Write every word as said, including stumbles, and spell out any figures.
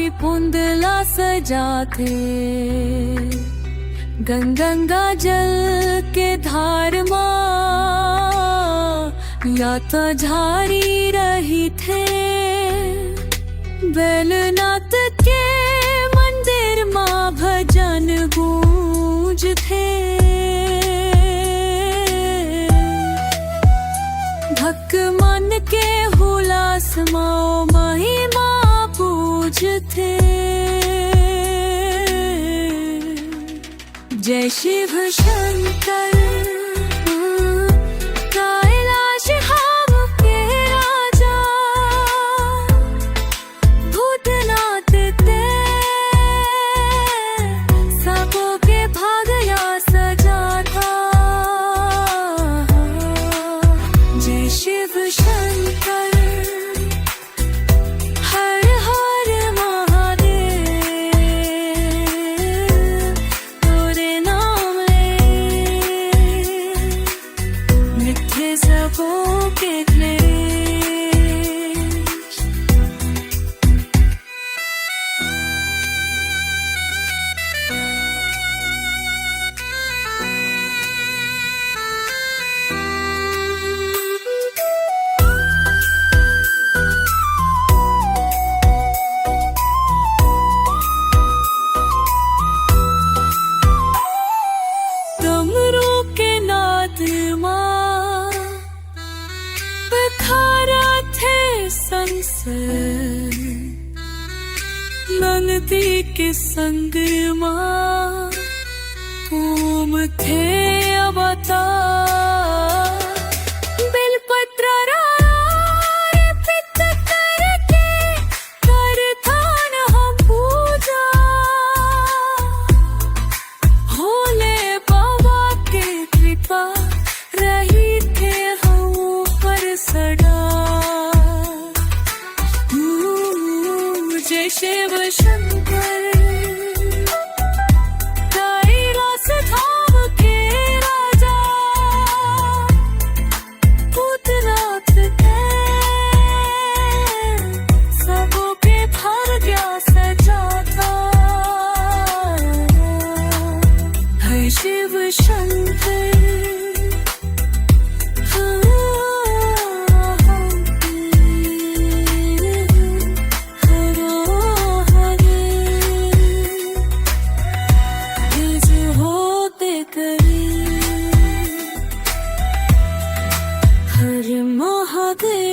पुंदला सजाथे। गं-, गंगा जल के धार मा या त झारी रहिथे। बैलनाथ के मंदिर मा भजन गूंजथे। भक्त मन के हुलास मा महिमा पूजथे। जय शिव शंकर, कैलाश धाम के राजा, भूतनाथ ते सबके भाग या सजाथा। जय शिव शंकर, हर हर महादेव, तोरे नाम ले मिटथे सबो के क्लेश। डमरू के नाद मा पखारथे संसर, नंदी के संग मा घूमथे अवतार। बेलपत्र अर्पित करके करथन हम पूजा। भोले बाबा के कृपा रहिथे हम पर सदा। जय शिव शंकर, कैलाश धाम के राजा, भूतनाथ ते सबके भाग्य सजाथा। हे शिव शंकर, हर महादेव।